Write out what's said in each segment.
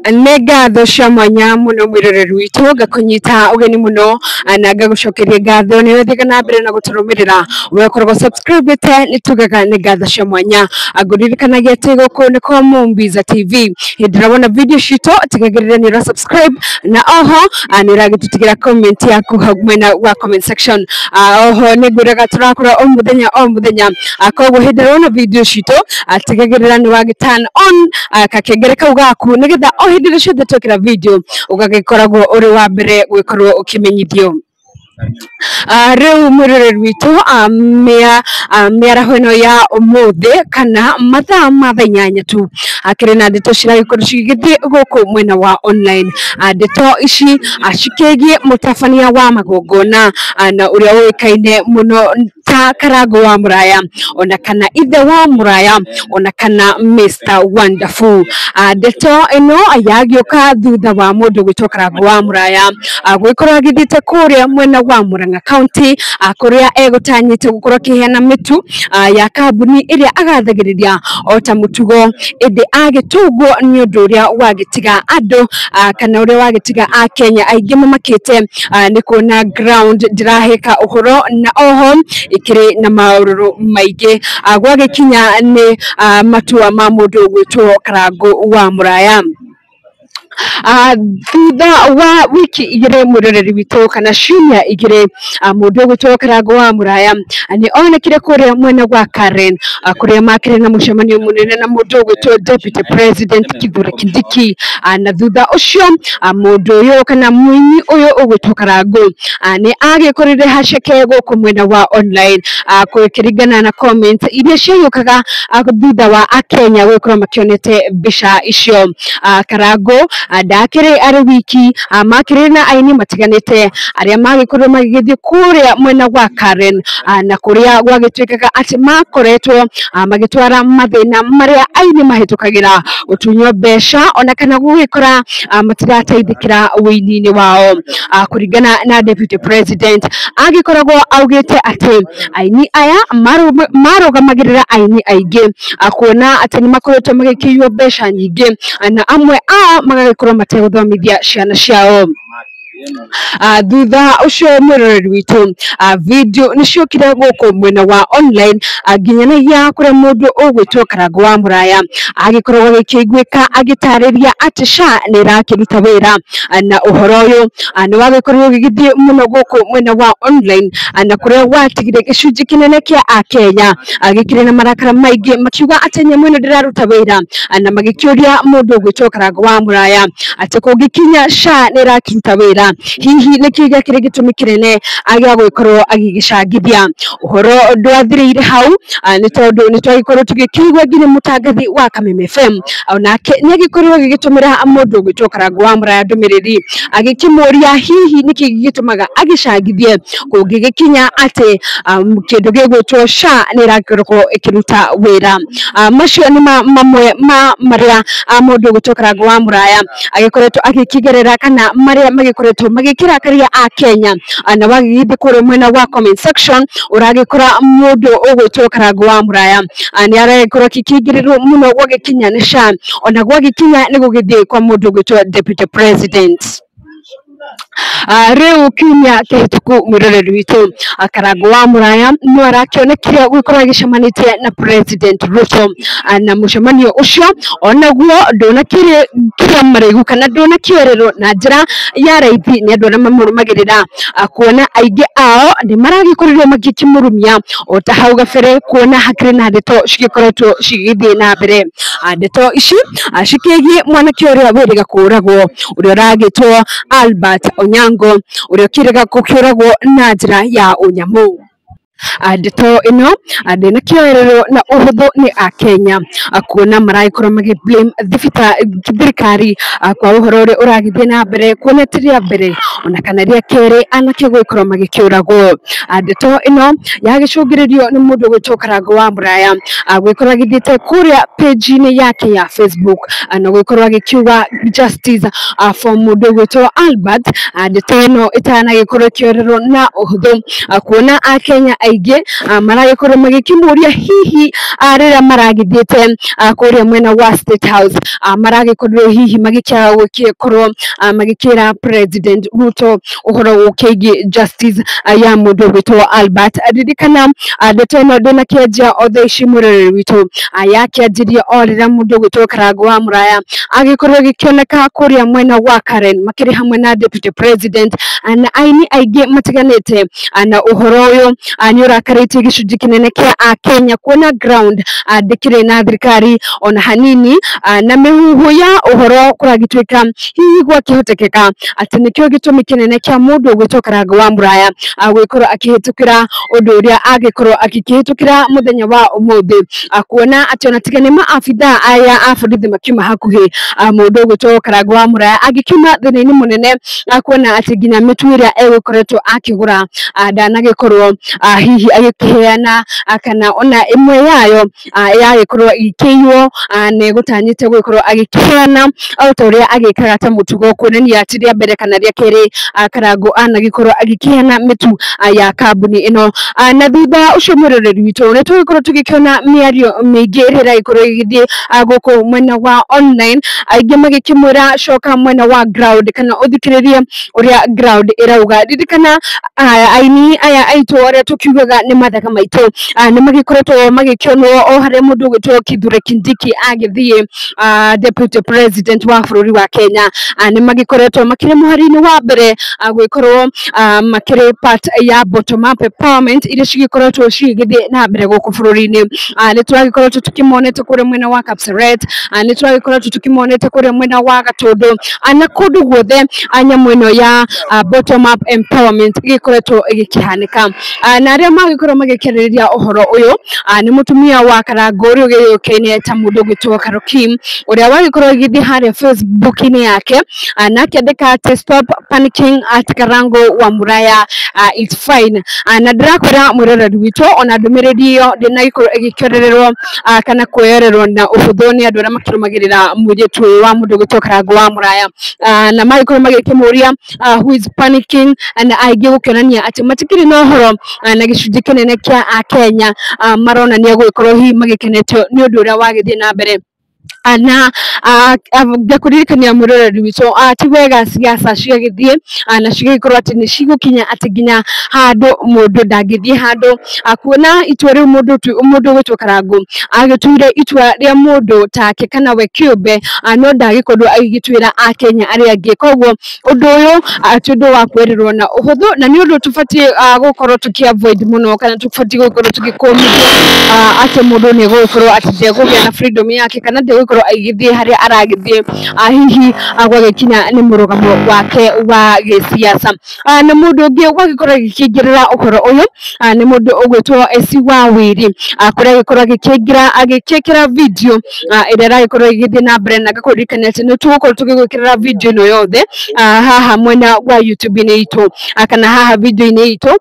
Nĩ ngatho cia mwanya mũno mwĩroreri witũ, ngakũnyita ũgeni mũno na ngagũcokeria ngatho nĩ ũthiĩte na mbere na gũtũrũmĩrĩra. We ũkoragwo subscribe-ĩte, nĩ tugaga nĩ ngatho cia mwanya. Ngũririkanagia atĩ gũkũ nĩ kwa Mumbiza TV. Hĩndĩ ĩrĩa wona video citũ, tigagĩrĩra nĩ ũra subscribe na oho nĩ ũragĩtũtigĩra comment yaku hau mwena wa comment section. Oho nĩ ngwĩraga tũrakora o mũthenya o mũthenya, koguo hĩndĩ ĩrĩa wona video citũ, tigagĩrĩra nĩ wagĩ turn on kakengere kau gaku, nĩgetha o hĩndĩ ĩrĩa ciothe twekĩra video ũgagĩkoragwo ũrĩ wa mbere gwĩkorwo ũkĩmenyithio. Rĩu mwĩroreri witũ, mĩaraho ĩno ya ũmũthĩ kana mathaa ma thaa 8 tu, akĩrĩ na ndeto ciragĩkorwo cigĩthiĩ gũkũ mwena wa online. Ndeto ici cikĩgiĩ mũtabania wa magongona na ũrĩa ũĩkaine mũno ta Karango wa Mũraya, ona kana ithe wa Mũraya, ona kana Mr Wonderful. Ndeto ĩno yagĩũka thutha wa mũndũ gwĩtwo Karango wa Mũraya gwĩkorwo agĩthiĩte kũrĩa mwena wa Murang'a County, kũrĩa egũtanyĩte gũkorwo akĩheana mĩtu ya kambuni ĩrĩa agathagĩrĩria o ta mũtugo, ĩndĩ agĩtũngwo nĩ ũndũ ũrĩa wagĩtiga andũ kana ũrĩa wagĩtiga Akenya aingĩ mamakĩte nĩ kuona ground ndĩrahĩka ũhoro na oho ĩkĩrĩ na maũrũrũ maingĩ. Gwagĩkinya nĩ matua ma mũndũ ũgwĩtwo Karango wa Mũraya. Thutha wa wiki 2, mwĩroreri witũ, kana ciumia 2, mũndũ ũgwĩtwo Karango wa Mũraya nĩ onekire kũrĩa mwena wa Karen, kũrĩa makĩrĩ na mũcemanio mũnene na mũndũ ũgwĩtwo Deputy President Kithure Kindiki. Na thutha ũcio mũndũ ũyũ kana mũini ũyũ ũgwĩtwo Karango nĩ agĩkorire haceke gũkũ mwena wa online, kũringana na comment iria ciagĩũkaga thutha wa Akenya gũgĩkorwo makĩonete mbica icio. Karango ndakĩrĩ arĩ wiki, makĩrĩ na aini matiganĩte arĩa magĩkorirwo magĩgĩthiĩ kũrĩa mwena wa Karen, na kũrĩa gwagĩtuĩkaga atĩ makoretwo magĩtwara mathĩna marĩa aini mahĩtũkagĩra, gũtunywo mbeca ona kana gũgĩkora matirateithĩkĩra wĩini-inĩ wao. Kũringana na Deputy President, agĩkoragwo augĩte atĩ aini aya marũgamagĩrĩra aini aingĩ, kuona atĩ nĩ makoretwo magĩkĩiywo mbeca nyingĩ na amwe ao magagĩkorwo mategũthomithia ciana ciao. Thutha ũcio, mwĩroreri witũ, video nĩ ciokire gũkũ mwena wa online, nginyanagia kũrĩa mũndũ ũgwĩtwo Karango wa Mũraya agĩkorwo agĩkĩiguĩka agĩtarĩria atĩ SHA nĩ ĩrakĩruta wĩra. Na ũhoro ũyũ nĩ wagĩkorirwo ũgĩgĩthiĩ mũno gũkũ mwena wa online, na kũrĩa watigire gĩcunjĩ kĩnene kĩa Akenya gĩkĩrĩ na marakara maingĩ, makiuga atĩ nyamũ ĩno ndĩraruta wĩra, na magĩkĩũria mũndũ ũgwĩtwo Karango wa Mũraya atĩ kũngĩkinya SHA nĩ ĩrakĩruta wĩra, hihi nĩkĩ gĩakĩrĩ gĩtũmi kĩnene gĩa gũgĩkorwo agĩgĩcangithia. Ũhoro ndwathirĩire hau, nĩ tondũ nĩ twagĩkorwo tũgĩkĩigua nginya mũtangathi wa Kameme FM onake nĩ agĩkorirwo agĩgĩtũmĩra mũndũ ũgwĩtwo Karango wa Mũraya ndũmĩrĩri, agĩkĩmũria hihi nĩkĩ gĩgĩtũmaga agĩcangithie kũngĩgĩkinya atĩ kĩndũ gĩgwĩtwo SHA nĩ ĩrakorwo ĩkĩruta wĩra. Macio nĩ mamwe ma marĩa mũndũ ũgwĩtwo Karango wa Mũraya agĩkoretwo agĩkĩgerera kana marĩa magĩkoretwo magĩkĩrakaria Akenya. Na wagĩgĩthiĩ kũrĩa mwena wa comment section, ũragĩkora mũndũ ũgwĩtwo Karango wa Mũraya nĩ aragĩkorwo akĩkĩingĩrĩrwo mũno gwagĩkinya nĩ SHA, ona gwagĩkinya nĩ gũgĩthiĩ kwa mũndũ ũgwĩtwo Deputy President. Rĩu kiumia kĩhĩtũku, mwĩroreri witũ, Karango wa Mũraya no arakĩonekire gũkorwo agĩcemanĩtie na President Ruto, na mũcemanio ũcio onaguo ndũnakĩrĩ kĩrĩa marĩgu kana ndũnakĩoererwo na njĩra ya raithi nĩ andũ arĩa mamũrũmagĩrĩra, kuona aingĩ ao nĩ maragĩkorirwo magĩkĩmũrumia o ta hau gabere, kuona hakĩrĩ na ndeto cigĩkoretwo cigĩthiĩ na mbere. Ndeto ici cikĩgiĩ mwanake ũrĩa wĩrĩga kũũragwo, ũrĩa ũragĩtwo Albert Onyango, ũrĩa ũkĩrĩga gũkĩũragwo na njĩra ya ũnyamũ. Ndeto ĩno ndĩnakĩoererwo na ũhũthũ nĩ Akenya, kuona maragĩkorwo magĩ blame thirikari kwa ũhoro ũrĩa ũragĩthiĩ na mbere, kuona ti rĩa mbere ona kana rĩa kerĩ anake gũgĩkorwo magĩkĩũragwo. Ndeto ĩno yagĩcũngĩrĩrio nĩ mũndũ ũgwĩtwo Karango wa Mũraya gũgĩkorwo agĩthiĩte kũrĩa page-inĩ yake ya Facebook na gũgĩkorwo agĩkiuga justice for mũndũ ũgwĩtwo Albert. Ndeto ĩno ĩtanagĩkorwo ĩkĩoererwo na ũhũthũ, kuona Akenya aingĩ maragĩkorwo magĩkĩmũria hihi rĩrĩa maragĩthiĩte kũrĩa mwena wa State House maragĩkorirwo hihi magĩkĩaga gũgĩkorwo magĩkĩra President Ruto ũhoro ũkĩgiĩ justice ya mũndũ ũgwĩtwo Albert. Ririkana ndeto ĩno ndĩnakĩanjia o thaa ici mwĩroreri witũ, yakĩanjirie o rĩrĩa mũndũ ũgwĩtwo Karangũ wa Mũraya agĩkorwo agĩkĩoneka kũrĩa mwena wa Karen makĩrĩ hamwe na Deputy President na aini aingĩ matiganĩte, na ũhoro ũyũ nĩ ũrakarĩtie gĩcunjĩ kĩnene kĩa Akenya kuona ground ndĩkĩrĩ na thirikari ona hanini, na mĩhuhu ya ũhoro kũragĩtuĩka hihi gwakĩhotekeka atĩ nĩkĩo gĩtũmi kĩnene kĩa mũndũ ũgwĩtwo Karangũ wa Mũraya gũgĩkorwo akĩhĩtũkĩra ũndũ ũrĩa agĩkorwo agĩkĩhĩtũkĩra mũthenya wa ũmũthĩ, kuona atĩ ona tiga nĩ maabithaa aya a borithi makiuma hakuhĩ mũndũ ũgwĩtwo Karangũ wa Mũraya agĩkiuma thĩna-inĩ mũnene, kuona atĩ nginya mĩtu ĩrĩa egũkoretwo akĩgũra ndanagĩkorwo hihi agĩkĩheana kana ona ĩmwe yayo yagĩkorwo ĩgĩkĩiywo na ĩgũtanyĩte gũgĩkorwo agĩkĩheana o ta ũrĩa agĩkaga ta mũtugo, kuonania ti rĩa mbere kana rĩa kerĩ Karangũ anagĩkorwo agĩkĩheana mĩtu ya kambuni ĩno. Na thutha ũcio mwĩroreri witũ nĩ tũgĩkorwo tũgĩkĩona mĩario mĩingĩ ĩrĩa ĩragĩkorwo ĩgĩthiĩ gũkũ mwena wa online, aingĩ magĩkĩmwĩra coka mwena wa ground kana ũthikĩrĩrie ũrĩa ground ĩrauga. Ririkana aini aya aitũ arĩa tũkiugaga nĩ mathaka maitũ nĩ magĩkoretwo magĩkĩonwo o harĩa mũndũ ũgwĩtwo Kithure Kindiki agĩthiĩ Deputy President wa bũrũri wa Kenya, nĩ magĩkoretwo makĩrĩ mũhari-inĩ wa mbere gũgĩkorwo makĩrĩ part ya bottom up empowerment iria cigĩkoretwo cigĩthiĩ na mbere gũkũ bũrũri-inĩ. Nĩ tũragĩkoretwo tũkĩmonete kũrĩa mwena wa Kapseret, nĩ tũragĩkoretwo tũkĩmonete kũrĩa mwena wa Gatũndũ, na kũndũ guothe nyamũ ĩno ya bottom up empowerment ĩgĩkoretwo ĩgĩkĩhanĩka. Na arĩa magĩkorwo magĩkĩarĩrĩria ũhoro ũyũ nĩ mũtumia wa Karangũ ũrĩa ũgĩũkaine ta mũndũ ũgwĩtwo Carol Kim, ũrĩa wagĩkorwo agĩthiĩ harĩa Facebook-inĩ yake na akĩandĩka atĩ stop panicking at Karangũ wa Mũraya, it's fine. Na ndĩrakwĩra mwĩroreri witũ ona ndũmĩrĩri ĩyo ndĩnagĩkorwo ĩgĩkĩorererwo kana kuoyererwo na ũhũthũ nĩ andũ arĩa makĩrũmagĩrĩra mũirĩtu ũyũ wa mũndũ ũgwĩtwo Karangũ wa Mũraya, na magĩkorwo magĩkĩmũria who is panicking, na aingĩ gũkĩonania atĩ matikĩrĩ na ũhoro na gĩcunjĩ kĩnene kĩa Akenya maronania gũgĩkorwo hihi magĩkenetio nĩ ũndũ ũrĩa wagĩthiĩ na mbere. Na ngakũririkania mwĩroreri witũ ti wega siasa cigagĩthiĩ na cigagĩkorwo atĩ nĩ cigũkinya atĩ nginya handũ mũndũ ndangĩthiĩ handũ, kuona itua rĩu mũndũ ũgwĩtwo Karangũ agĩtuire itua rĩa mũndũ take kana we kĩũmbe, no ndagĩkorwo agĩgĩtuĩra Akenya arĩa angĩ. Koguo ũndũ ũyũ ti ũndũ wa kwĩrĩrwo na ũhũthũ, na nĩ ũndũ tũbatiĩ gũkorwo tũkĩ avoid mũno, kana tũbatiĩ gũkorwo tũgĩkũmithia atĩ mũndũ nĩ egũgĩkorwo atĩ ndekũgĩa na freedom yake kana ndegũkorwo agĩthiĩ harĩa aragĩthiĩ hihi gwagĩkinya nĩ mũrũgamo wake wa gĩsiasa. Na mũndũ ũngĩ wagĩkorwo agĩkĩingĩrĩra ũhoro ũyũ nĩ mũndũ ũgwĩtwo Esi wa Wĩri, kũrĩa agĩkorwo agĩkĩingĩra agĩkĩkĩra video ĩrĩa ĩragĩkorwo ĩgĩthiĩ na mbere, na ngakũririkania atĩ nĩ tũgũkorwo tũgĩgwĩkĩrĩra video ĩno yothe haha mwena wa YouTube-inĩ itũ, kana haha video-inĩ itũ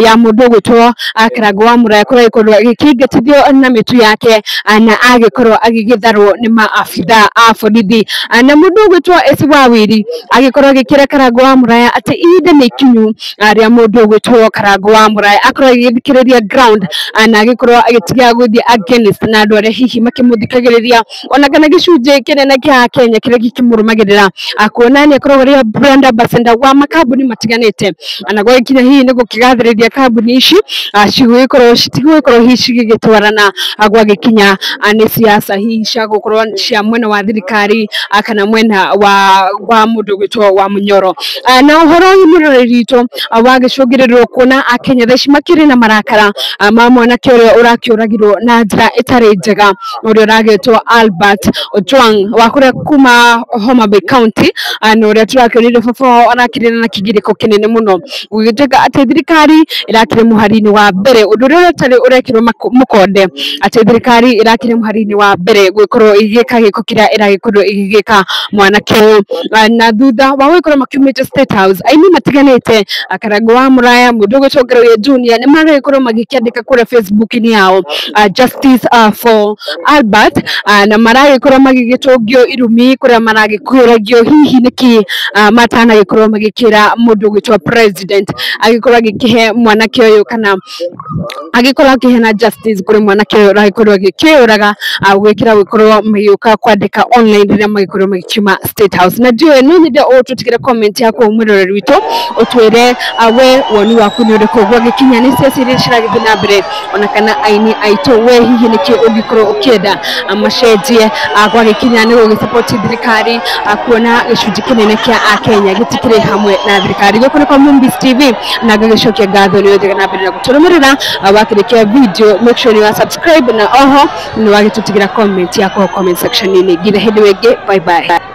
ya mũndũ ũgwĩtwo Karangũ wa Mũraya kũrĩa agĩkorwo agĩkĩingatithio na mĩtu yake na agĩkorwo agĩgĩtharwo nĩ maabithaa a borithi. Na mũndũ ũgwĩtwo Esi wa Wĩri agĩkorwo agĩkĩra Karangũ wa Mũraya atĩ ihinda nĩ ikinyu rĩa mũndũ ũgwĩtwo Karangũ wa Mũraya akorwo agĩthikĩrĩria ground na agĩkorwo agĩtiga gũthiĩ against na andũ arĩa hihi makĩmũthikagĩrĩria ona kana gĩcunjĩ kĩnene kĩa Kenya kĩrĩa gĩkĩmũrũmagĩrĩra, kuona nĩ akoragwo arĩ brand ambassador wa makambuni matiganĩte, na gwagĩkinya hihi nĩ gũkĩgathĩrĩria kambuni ici cigũgĩkorwo citigũgĩkorwo hihi cigĩgĩtwarana gwagĩkinya nĩ siasa hihi cia gũkorwo cia mwena wa thirikari kana mwena wa mũndũ ũgwĩtwo wa Munyoro. Na ũhoro ũyũ mwĩroreri witũ wagĩcũngĩrĩrwo kuona Akenya thaa ici makĩrĩ na marakara ma mwanake ũrĩa ũrakĩũragirwo na njĩra ĩtarĩ njega, ũrĩa ũragĩtwo Albert Ojwang wa kũrĩa kuma Homa Bay County, na ũrĩa tũrakĩonire baba wao arakĩrĩra na kĩgirĩko kĩnene mũno gũgĩtuĩka atĩ thirikari ĩrakĩrĩ mũhari-inĩ wa mbere, ũndũ ũrĩa ũtarĩ ũrekĩrwo mũkonde atĩ thirikari ĩrakĩrĩ mũhari-inĩ wa mbere gũgĩkorwo ĩgĩgĩka gĩko kĩrĩa ĩragĩkorwo ĩgĩgĩka mwanake ũyũ. Na thutha wa gũgĩkorwo makiumĩte State House, aini matiganĩte, Karangũ wa Mũraya, mũndũ ũgwĩtwo Ngaruiya Junior, nĩ maragĩkorwo magĩkĩandĩka kũrĩa Facebook-inĩ yao, "Justice for Albert", na maragĩkorwo magĩgĩtũngio irumi kũrĩa maragĩkũragio hihi nĩkĩ matanagĩkorwo magĩkĩra mũndũ ũgwĩtwo president agĩkorwo agĩkĩhe mwanake ũyũ kana agĩkorwo akĩheana justice kũrĩ mwanake ũyũ ũragĩkorwo agĩkĩũraga, gwĩkĩra gũkorwo magĩũka kwandĩka online rĩrĩa magĩkorwo magĩkiuma State House. Na ndiũĩ, no nyende ũtũtigĩre comment yaku, mwĩroreri witũ, ũtwĩre we woni waku nĩ ũrĩkũ gwagĩkinya nĩ ciaca iria ciragĩthiĩ na mbere, ona kana aini aitũ, we hihi nĩkĩ ũngĩkorwo ũkĩenda macenjie gwagĩkinya nĩ gũgĩsupport thirikari, kuona gĩcunjĩ kĩnene kĩa akenya gĩtikĩrĩ hamwe na thirikari. Gũkũ nĩ kwa Mumbis TV, na ngagĩcokia ngatho nĩ ũthiaga na mbere na gũtũrũmĩrĩra. Wakĩrĩkia video, make sure nĩ wa subscribe na oho nĩ wagĩtũtigĩra comment yaku comment section-inĩ. Nginya hĩndĩ ĩngĩ, bye bye.